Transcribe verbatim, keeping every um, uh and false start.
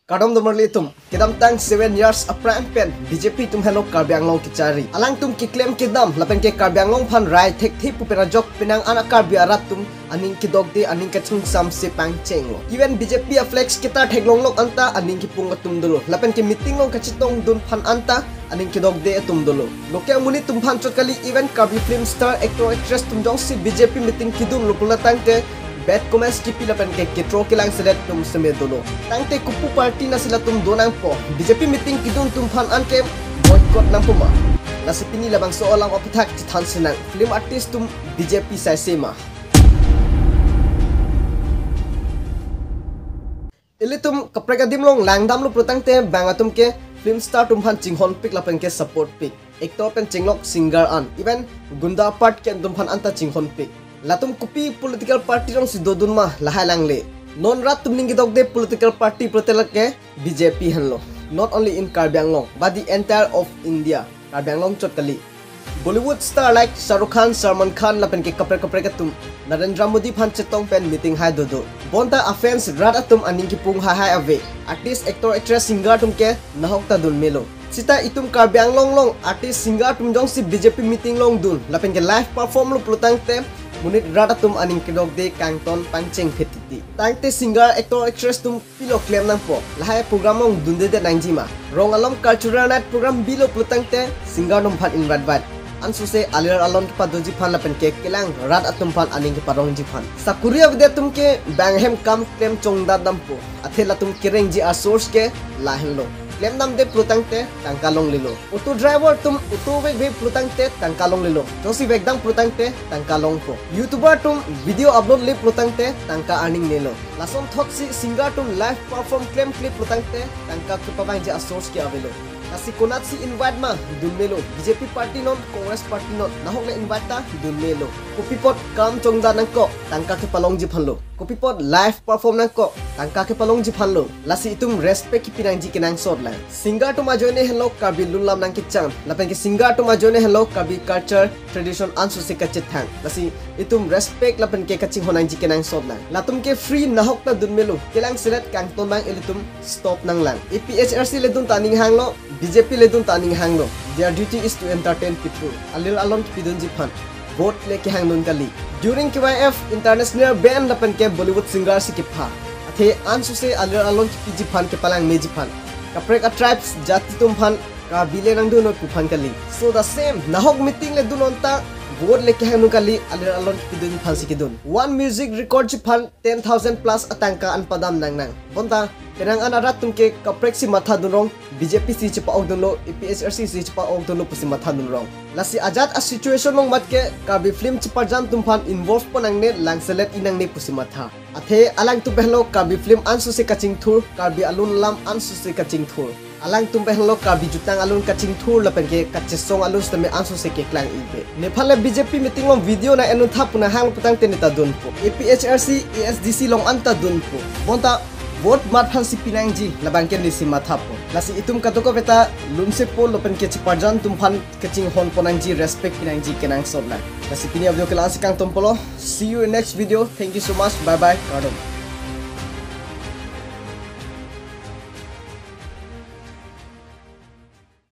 Kardom do marli atum. Kedamtang seven years aphrang pen B J P atum henlo Karbi Anglong kechari. Alangtum keklem kedam lapen ke Karbi Anglong aphan rai thekthe pu pen ajok penang an a-Karbi arat atum aning kedokde, aning kachingsamse pangchenglo. Even B J P a-flex ketar theklonglok anta aning kepung atum dolo. Lapen ke meeting along kachetongdun aphan anta aning kedokde atum dolo. Local amonit atum aphan chot kali, even Karbi film star, actor, actress atum jongsi B J P meeting kedunlo pulo tangte bad comments kipi lapen ke ketro kelang selet atum seme dolo. Tangte kopu party nasi latum do nangpo? B J P meeting kedun atum aphan anke boycott nangpo ma? Lasi pini labangso alam aphuthak chethan sinang. Film artist atum B J P saise ma? Ilitum kaprek adim along langdamlo pulo tangte bang atum ke film star atum aphan chinghonpik lapen ke supportpik. Actor pen chenglok, singer an, even gunda part ke atum aphan anta chinghonpik. Latum kopi political party alongsi dodun ma lahai langle. Non rat atum ning kedokde political party pulote lake B J P henlo. Not only in Karbi Anglong but the entire of India. Karbi Anglong chot kali. Bollywood star like Shah Rukh Khan, Salman Khan lapen ke kaprek kaprek atum, Narendra Modi aphan chetong pen meeting hai dodo. Bonta a-fans rat atum aning kepung haihai ave. Artist, actor, actress, singer atum ke nahok ta dun melo. Sita itum Karbi Anglong along artist, singer atum jongsi B J P meeting along dun lapen ke live perform lo pulo tangte monit rat atum aning kedokde, kangton pangcheng phetiti. Tangte singer, actor, actress atum pilo klem nangpo? Lahai program along dundedet nangji ma? Rong along cultural night program bilo pulo tangte singer atum aphan invite vat. Ansose alir alon kepadoji aphan lapen ke kelang rat atum aphan aning keparongji aphan. Sakuri avedet atum ke bang ahem kam klem chongdat dampo. Athe latum kerengji a-source ke lahenlo. Klem damde pulo tangte tangka longlelo. Auto driver atum auto vekve pulo tangte tangka longlelo. Jongsi vekdam pulo tangte tangka longpo. YouTuber atum video upload le pulo tangte tangka earning nelo. Lason thotsi singer atum live perform klemkle pulo tangte tangka kepavangji a-source ke avelo. Lasi konatsi invite ma? Dun melo. B J P party non, Congress party non, nahok le invite ta dun melo. Kopi apot kam chongdat nangkok? Tangka kepalongji aphanlo. Kopi apot live perform nangkok? Tangka kepalongji aphanlo. Lasi itum respect kipi nangji kenangsot lang. Singer atum ajoine henlo Karbi lun lam nangkechan lapen ke singer atum ajoine henlo Karbi culture, tradition ansose kachethang. Lasi itum respect lapen ke kachinghon nangji kenangsot lang. Latum ke free nahok ta dun melo. Kelang selet kangton abang ilitum stop nanglang. A P H L C le dun ta aning hanglo, B J P le dun ta aning hanglo. Their duty is to entertain people. Alir alon kepidunji aphan. Vote le kehangdun kali. During K Y F international band lapen ke Bollywood singer si kepha. Athe ansose alir alon kepiji aphan, kepalang meji aphan, kaprek a-tribes jati atum aphan Karbi le nangdunnon pu aphan kali. So the same, nahok meeting le dun anta vote le kehangdun kali, alir alon kepidunji aphansi kedun. One music record ji aphan ten thousand plus atangka an padam nangnang. Bonta penang an arat atum ke kaprek si matha dunrong, B J P si chepa-ok dunlo, A P H L C si chepa-ok dunlo pusi matha dunrong. Lasi ajat a-situation along mat ke Karbi film cheparjan atum aphan involve pon nangne, lang selet-i nangne pusi matha. Athe alangtum pen henlo Karbi film ansose kachingthur, Karbi alun alam ansose kachingthur. Alangtum pen henlo Karbi jutang alun kachingthur lapen ke kachesong alun sitame ansose keklang-ibe. Nephan le B J P meeting along video nang-en untha pu nanghang pulo tangte ne ta dunpo. A P H L C, A S D C along anta dunpo. Bonta vote mat aphansi pinangji, labang ke nesi mathapo. Lasi itum kadokave ta lunsepo lapen ke cheparjan atum aphan kachinghon pon nangji, respect pinangji kenangsot lang. Lasi pini a-video ke la-ansi kangtompolo. See you in next video. Thank you so much. Bye bye. Kardom.